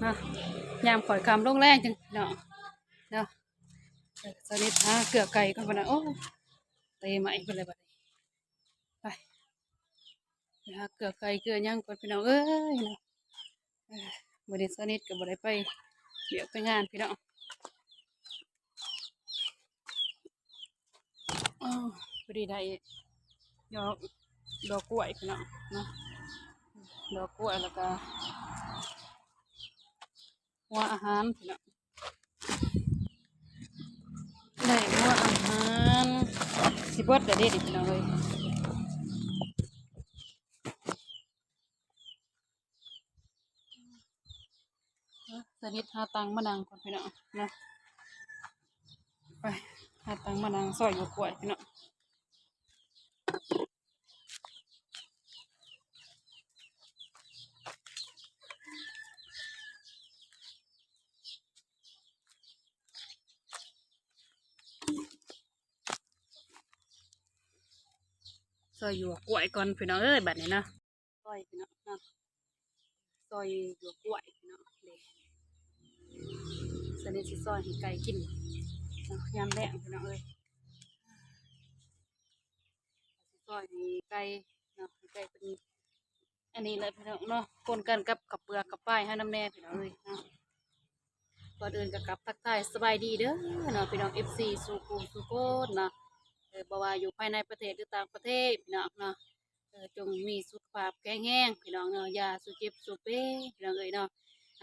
ມາ ຍາມຂ້ອຍຄ່ຳລົງແລງຈັ່ງ ເນາະ ເນາະ ເອີ ສະນິດຫາເກືອໄກ່ກ່ອນ ເພິ່ນນະ ໂອ້ ເຕໄໝ້ເພິ່ນແລ້ວບັດນີ້ ໄປ ໄປຫາເກືອໄກ່ເກືອຫຍັງກ່ອນ ພີ່ນ້ອງເອີຍເນາະ ເອີ ມື້ນີ້ສະນິດກໍບໍ່ໄດ້ໄປວຽກໄປງານ ພີ່ນ້ອງ. ອໍ ພໍດີໄດ້ດອກ ດອກກ້ວຍ ພີ່ນ້ອງເນາະ ດອກກ້ວຍ ແລ້ວກະຫົວອາຫານ ພີ່ນ້ອງ ໄດ້ຫົວອາຫານ ຊິເບິດແລ້ວເດ້ນີ້ ພີ່ນ້ອງເອີຍ. ສະນິດຫາຕັ່ງມານັ່ງກ່ອນ ພີ່ນ້ອງເນາະ ໄປຫາຕັ່ງມານັ່ງຊອຍຢູ່ກ້ວຍ ພີ່ນ້ອງ. ຊອຍຢູ່ກ້ວຍກ່ອນ ພີ່ນ້ອງເອີຍ ບັດນີ້ເນາະ. ຊອຍ ພີ່ນ້ອງເນາະ ຊອຍຢວກກ້ວຍ ພີ່ນ້ອງເດ້ ສະນິດຊິຊອຍໃຫ້ໄກ່ກິນເນາະ ຍາມແລງ ພີ່ນ້ອງເອີຍ ຊິຊອຍໃຫ້ໄກ່ເນາະ ໃຫ້ໄກ່ເພິ່ນ ອັນນີ້ແຫຼະ ພີ່ນ້ອງເນາະ ປົນກັນກັບເຂົ້າເປືອກເຂົ້າປາຍເຮົານຳແດ່ ພີ່ນ້ອງເອີຍເນາະ. ກ່ອນອື່ນກໍກັບທັກທາຍສະບາຍດີເດີເນາະ ພີ່ນ້ອງເອັຟຊີສູ່ຜູ້ສູ່ຄົນເນາະ ເອີ ບໍ່ວ່າຢູ່ພາຍໃນປະເທດ ຫຼື ຕ່າງປະເທດ ພີ່ນ້ອງເນາະ ເອີ ຈົ່ງມີສຸຂະພາບແຂງແຮງ ພີ່ນ້ອງເນາະ ຢ່າສູ່ເຈັບສູ່ເປັນ ພີ່ນ້ອງເອີຍເນາະ.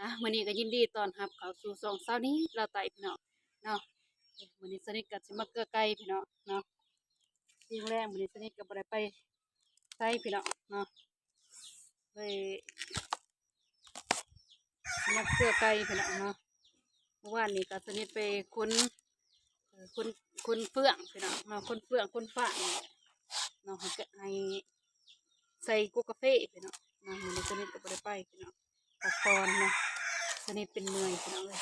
ອ່າ ມື້ນີ້ກໍຍິນດີຕ້ອນຮັບເຂົ້າສູ່ຊ່ອງສາວນິດລາວໃຕ້ ພີ່ນ້ອງເນາະ. ເອີ ມື້ນີ້ສະນິດກໍຊິມາເກືອໄກ່ ພີ່ນ້ອງເນາະ ແລງໆ ມື້ນີ້ສະນິດກໍບໍ່ໄດ້ໄປໃສ ພີ່ນ້ອງເນາະ ເລີຍມາເກືອໄກ່ ພີ່ນ້ອງເນາະ. ມື້ວານນີ້ກໍສະນິດໄປຂົນ ເອີ ຂົນ ຂົນເຟືອງ ພີ່ນ້ອງເນາະ ຂົນເຟືອງ ຂົນຟາງນີ້ແຫຼະເນາະ ໃຫ້ ໃຫ້ໃສ່ກົກກາເຟ ພີ່ນ້ອງເນາະ. ມື້ນີ້ສະນິດກໍບໍ່ໄດ້ໄປ ພີ່ນ້ອງ ພັກຜ່ອນເນາະ ສະນິດເປັນເມື່ອຍ ພີ່ນ້ອງເອີຍ.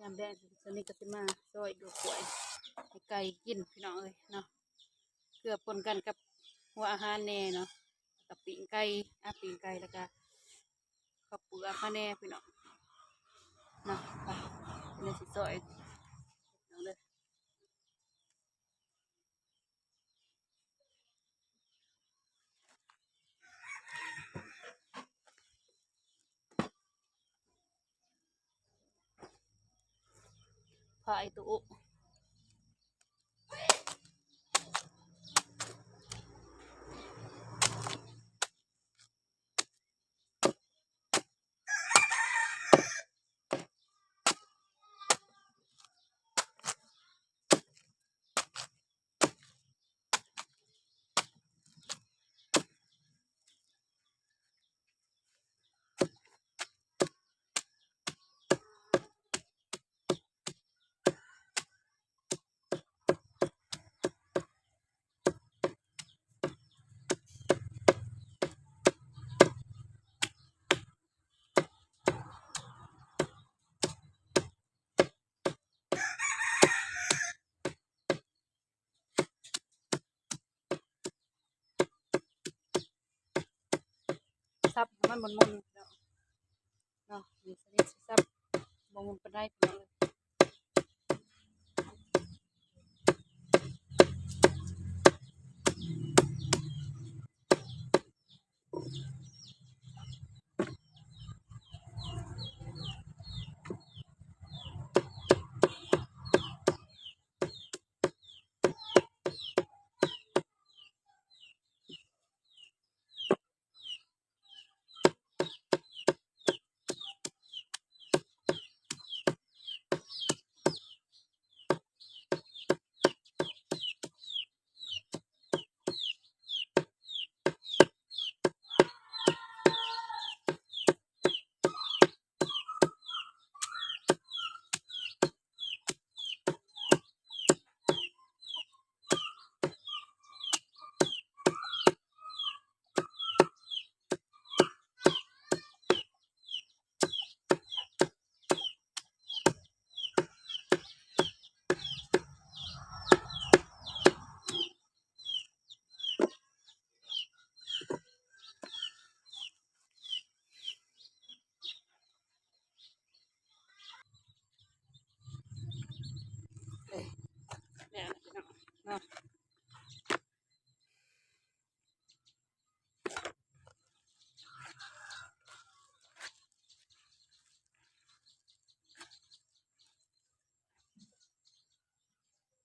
ຍາມແລງ ສະນິດກໍຊິມາຊອຍຢວກກ້ວຍໃຫ້ໄກ່ກິນ ພີ່ນ້ອງເອີຍເນາະ ເກືອປົນກັນກັບຫົວອາຫານແດ່ເນາະ ກັບປີ້ງໄກ່ ອ່າ ປີ້ງໄກ່ ແລ້ວກະເຂົ້າເປືອກມາແດ່ ພີ່ນ້ອງເນາະ. ໄປ ສະນິດຊິຊອຍ ພີ່ນ້ອງເດີ. ພາຍໂຕະ ສັບໃຫ້ມັນໝຸ່ນໆ ເນາະ ນີ້ ສະນິດຊິສັບບໍ່ໝຸ່ນປານໃດ ພີ່ນ້ອງເອີຍ. ເ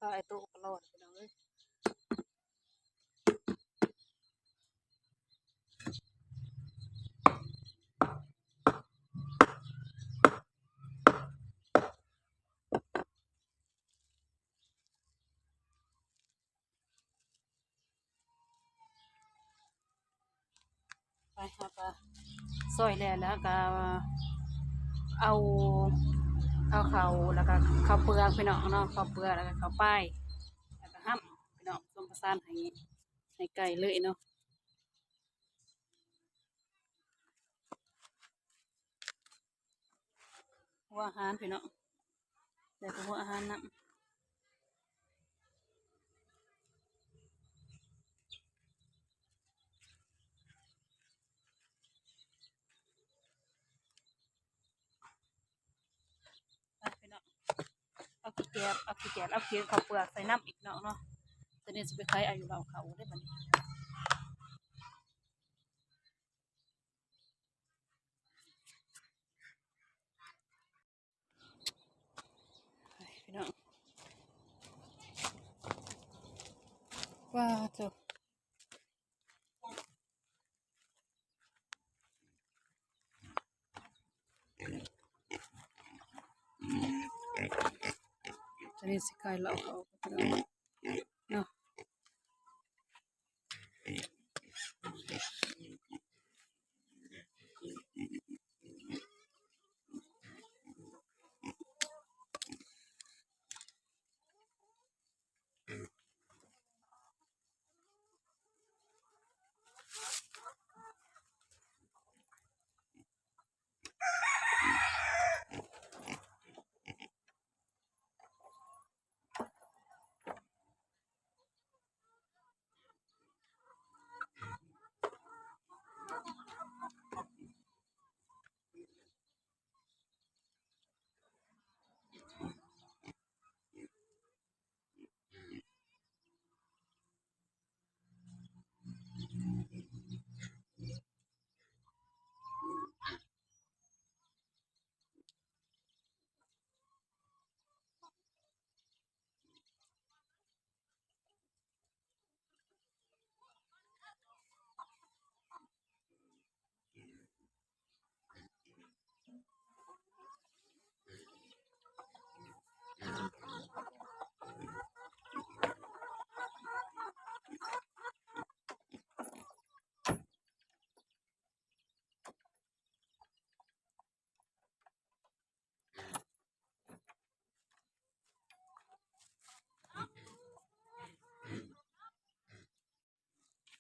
ປາໄອ້ໂຕະກໍລອດ ພີ່ນ້ອງເອີຍ. ໄປ ເຮົາກໍຊອຍແລ້ວ ແລ້ວເຮົາກໍເອົາ ເອົາເຂົ້າ ແລ້ວກໍເຂົ້າເປືອກ ພີ່ນ້ອງເນາະ, ເຂົ້າເປືອກ ແລ້ວກໍເຂົ້າປາຍ ແລ້ວກໍຫ້ຳ ພີ່ນ້ອງ, ປະສົມປະສານໃຫ້ ໃຫ້ໄກ່ເລີຍເນາະ. ຫົວອາຫານ ພີ່ນ້ອງ, ແລ້ວກໍຫົວອາຫານນຳ. ໄປ ພີ່ນ້ອງ, ເອົາຂີ້ແກບ ເອົາຂີ້ແກບ ເອົາຂີ້ເຂົ້າເປືອກໃສ່ນຳອີກ ພີ່ນ້ອງເນາະ. ຕອນນີ້ຊິໄປໄຂເອົາຢູ່ເລົ້າເຂົ້າເດ້ບັດນີ້. ໄປ ພີ່ນ້ອງ, ວ້າ ໂທ້. ຕອນນີ້ຊິໄຂເຫຼົ້າເຂົ້າ ພີ່ນ້ອງເນາະ.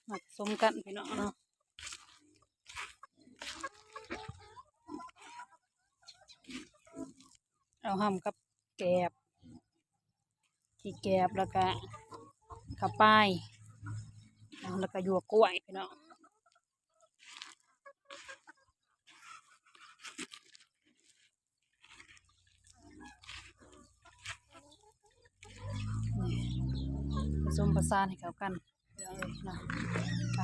ມາປະສົມກັນ ພີ່ນ້ອງເນາະ, ເອົາຫ້ຳກັບແກບ ຂີ້ແກບ ແລ້ວກະເຂົ້າປາຍ ແລ້ວກະຫຍວກກ້ວຍ ພີ່ນ້ອງ. ນີ້ ປະສົມປະສານໃຫ້ເຂົ້າກັນ ເນາະ. ໄປ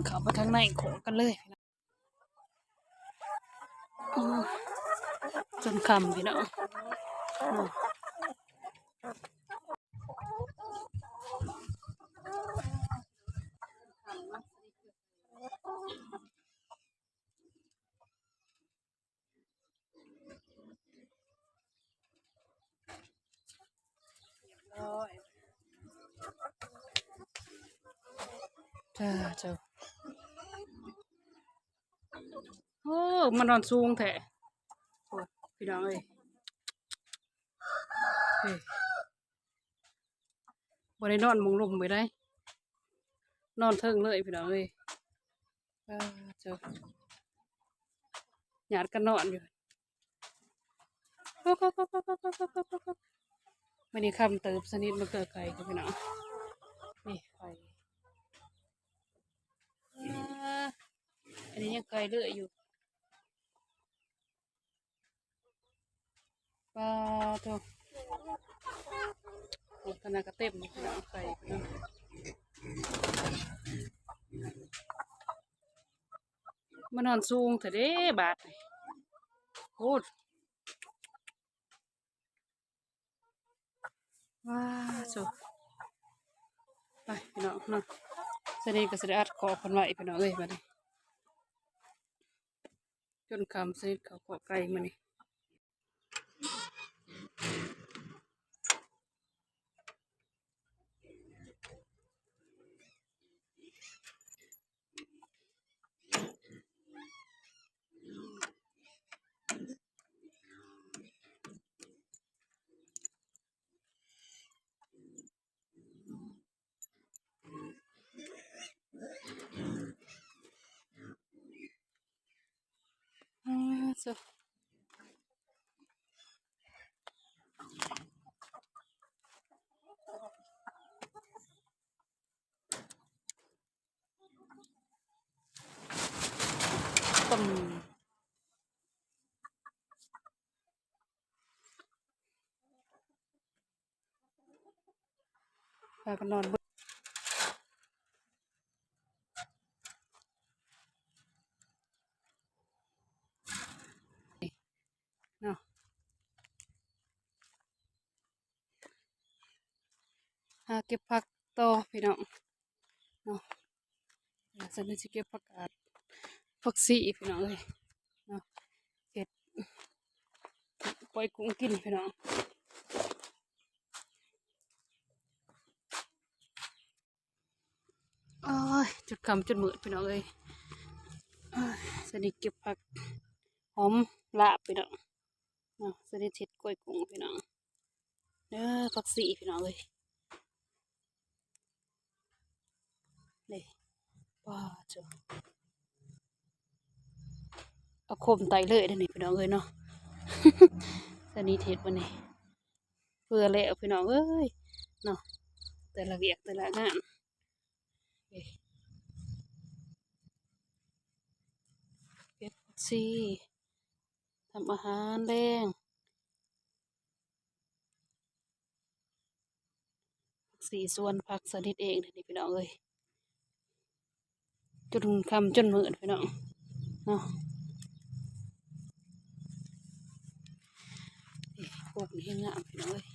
ເຂົ້າໄປທາງໃນຂອງກັນເລີຍ. ໂອ້ ຈົນຄ່ຳ ພີ່ນ້ອງ. ຈ້າ ເຈົ້າ. ໂອ້ ມານອນສູງແທ້ ໂອ້ ພີ່ນ້ອງເອີຍ. ເອີ ບໍ່ໄດ້ນອນໝ່ອງລຸ່ມໄປໃດ ນອນເທິງເລີຍ ພີ່ນ້ອງເອີຍ. ເອີ ເຈົ້າ ຍາດກັນນອນຢູ່. ມື້ນີ້ຄ່ຳເຕີບ ສະນິດມາເກີດໄຂ່ກັນ ພີ່ນ້ອງ. ນີ້ໄຂ່ ເອີ ອັນນີ້ຍັງໄຂ່ເລື້ອຍຢູ່. ປາໂທ້ ໂອ້ ຂະໜາດກະເຕັມ ໄຂ່ ມານອນສູງແທ້ເດ້ບາດນີ້ ໂອ້. ວ້າ ໂຊ ໄປພີ່ນ້ອງເນາະ ສະນິດກໍຊິໄດ້ອັດຄອກເພິ່ນໄວ້ພີ່ນ້ອງເອີຍ ບັດນີ້ ຈົນຄ່ຳ ສະນິດເຂົ້າຄອກໄກ່ມື້ນີ້. ອ້າ ໂຊ ພາກັນນອນເບິດເນາະ ຫາເກັບຜັກຕໍ່ພີ່ນ້ອງເນາະ. ສະນິດຊິເກັບຜັກກາດ ຜັກຊີພີ່ນ້ອງເອີຍເນາະ ເຮັດກ້ອຍກຸ້ງກິນພີ່ນ້ອງ. ໂອ້ຍ ຈົນຄ່ຳຈົນມືດພີ່ນ້ອງເອີຍ ສະນິດເກັບຜັກຫອມລາບພີ່ນ້ອງເນາະ ສະນິດເຮັດກ້ອຍກຸ້ງພີ່ນ້ອງ. ເດີ ຜັກຊີພີ່ນ້ອງເອີຍ ນີ້ ວ້າ ໂຈ ເອົາຄົມໄຕເລີຍເດ້ນີ້ພີ່ນ້ອງເອີຍເນາະ ສະນິດເຮັດມື້ນີ້ ເພື່ອແລ້ວພີ່ນ້ອງເອີຍເນາະ ແຕ່ລະວຽກແຕ່ລະງານ ເກັບຜັກຊີ ທຳອາຫານແລງ ຜັກຊີສວນ ຜັກສະນິດເອງນີ້ພີ່ນ້ອງເອີຍ ຈົນຄ່ຳຈົນມືດພີ່ນ້ອງເນາະ. ນີ້ ປູກນີ້ແຮງງາມພີ່ນ້ອງເອີຍ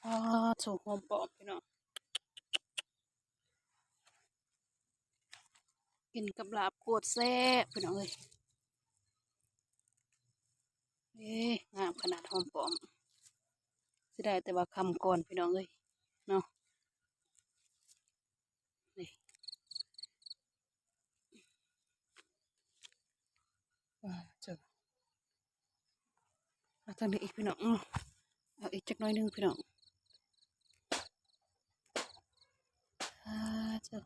ອ້າ ໂຊ ຫອມປ້ອມພີ່ນ້ອງ ກິນກັບລາບໂຄດແຊບພີ່ນ້ອງເອີຍ ເອີ ງາມຂະໜາດຫອມປ້ອມ ເສຍດາຍແຕ່ວ່າຄ່ຳກ່ອນພີ່ນ້ອງເອີຍເນາະ. ນີ້ ວ້າ ເຈົ້າ ເອົາທາງນີ້ອີກພີ່ນ້ອງເນາະ ເອົາອີກຈັກໜ້ອຍໜຶ່ງພີ່ນ້ອງ ອ້າ ເຈົ້າ.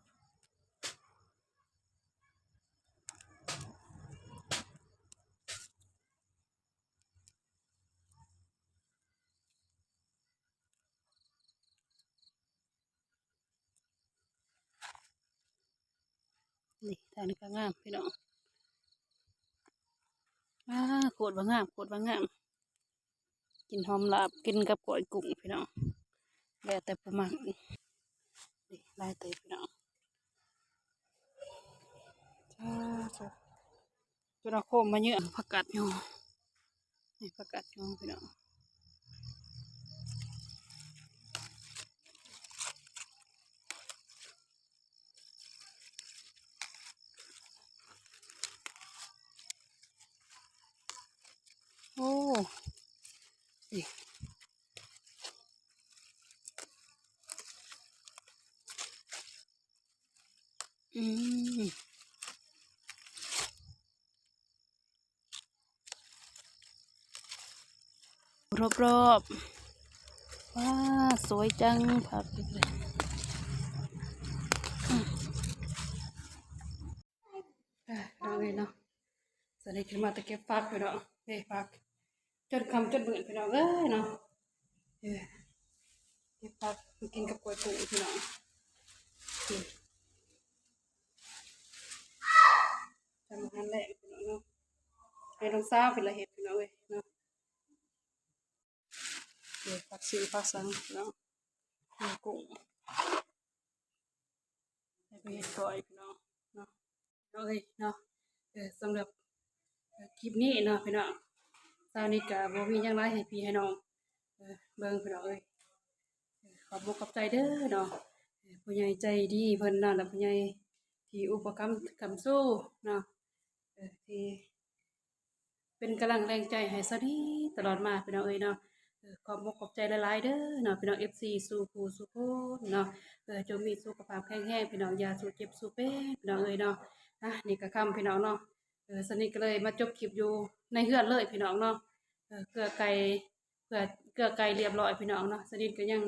ນີ້ ທາງນີ້ກໍງາມພີ່ນ້ອງ ອ້າ ໂຄດວ່າງາມ ໂຄດວ່າງາມ ກິນຫອມລາບ ກິນກັບກ້ອຍກຸ້ງພີ່ນ້ອງ ແລ້ວແຕ່ຜູ້ມັກ. ນີ້ ຫຼາຍເຕີບພີ່ນ້ອງ ສາທຸ. ຈົນເອົາໂຄມມາເຍອະ ຜັກກາດຫຍ້ອງ ນີ້ ຜັກກາດຫຍ້ອງພີ່ນ້ອງ ໂອ້ ນີ້ ອືມ ຮອບໆ ວ້າ ສວຍຈັງ ພາໄປເລີຍ ອືມ ເອີ ນ້ອງເອີຍເນາະ ສະເດັດຂຶ້ນມາແຕ່ເກັບຜັກພີ່ນ້ອງ ເດ້ ຜັກ ຈົນຄ່ຳຈົນມືດພີ່ນ້ອງເອີຍເນາະ ເອີ ເກັບຜັກມາກິນກັບກ້ອຍກຸ້ງພີ່ນ້ອງ ນີ້ ທຳອາຫານແລງພີ່ນ້ອງເນາະ ໃຫ້ນ້ອງສາວເພິ່ນລະເຮັດພີ່ນ້ອງເອີຍເນາະ ເກັບຜັກຊີ ຜັກສັງພີ່ນ້ອງ ກິນກຸ້ງ ໃຫ້ໄປເຮັດກ້ອຍພີ່ນ້ອງເນາະ ເນາະເອີຍເນາະ ເອີ ສຳລັບ ເອີ ຄລິບນີ້ເນາະພີ່ນ້ອງ ຊາວນິດກໍບໍ່ມີຫຍັງຫຼາຍໃຫ້ພີ່ໃຫ້ນ້ອງ ເອີ ເບິ່ງພີ່ນ້ອງເອີຍ. ເອີ ຂອບອົກຂອບໃຈເດີເນາະ ເອີ ຜູ້ໃຫຍ່ໃຈດີເພິ່ນເນາະ ແລະ ຜູ້ໃຫຍ່ທີ່ອຸປະກຳຄ້ຳຊູເນາະ ເອີ ທີ່ເປັນກຳລັງແຮງໃຈໃຫ້ຊາວນິດຕະຫຼອດມາພີ່ນ້ອງເອີຍເນາະ. ເອີ ຂອບອົກຂອບໃຈຫຼາຍໆເດີເນາະ ພີ່ນ້ອງເອັຟຊີສູ່ຜູ້ສູ່ຄົນເນາະ. ເອີ ຈົ່ງມີສຸຂະພາບແຂງແຮງພີ່ນ້ອງ ຢ່າສູ່ເຈັບສູ່ເປັນພີ່ນ້ອງເອີຍເນາະ. ອ່ະ ນີ້ກໍຄ່ຳພີ່ນ້ອງເນາະ ເອີ ຊາວນິດກໍເລີຍມາຈົບຄລິບຢູ່ໃນເຮືອນເລີຍພີ່ນ້ອງເນາະ. ເອີ ເກືອໄກ່ ເກືອ ເກືອໄກ່ລຽບຮ້ອຍພີ່ນ້ອງເນາະ. ຊາວນິດກໍຍັງ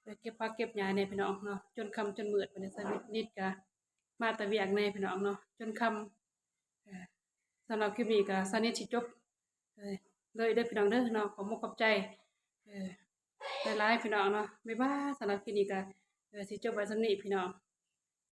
ເອີ ເກັບຜັກເກັບຫຍ້າແດ່ພີ່ນ້ອງເນາະ ຈົນຄ່ຳຈົນມືດ ບັດນີ້ຊາວນິດກໍມາແຕ່ວຽກແດ່ພີ່ນ້ອງເນາະ ຈົນຄ່ຳ. ເອີ ສຳລັບຄລິບນີ້ກໍຊາວນິດຊິຈົບ ເອີ ເລີຍເດີພີ່ນ້ອງເດີເນາະ. ຂອບອົກຂອບໃຈ ເອີ ຫຼາຍໆພີ່ນ້ອງເນາະ. ບາຍບາຍ. ສຳລັບຄລິບນີ້ກໍ ເອີ ຊິຈົບໄວ້ສ່ຳນີ້ພີ່ນ້ອງ.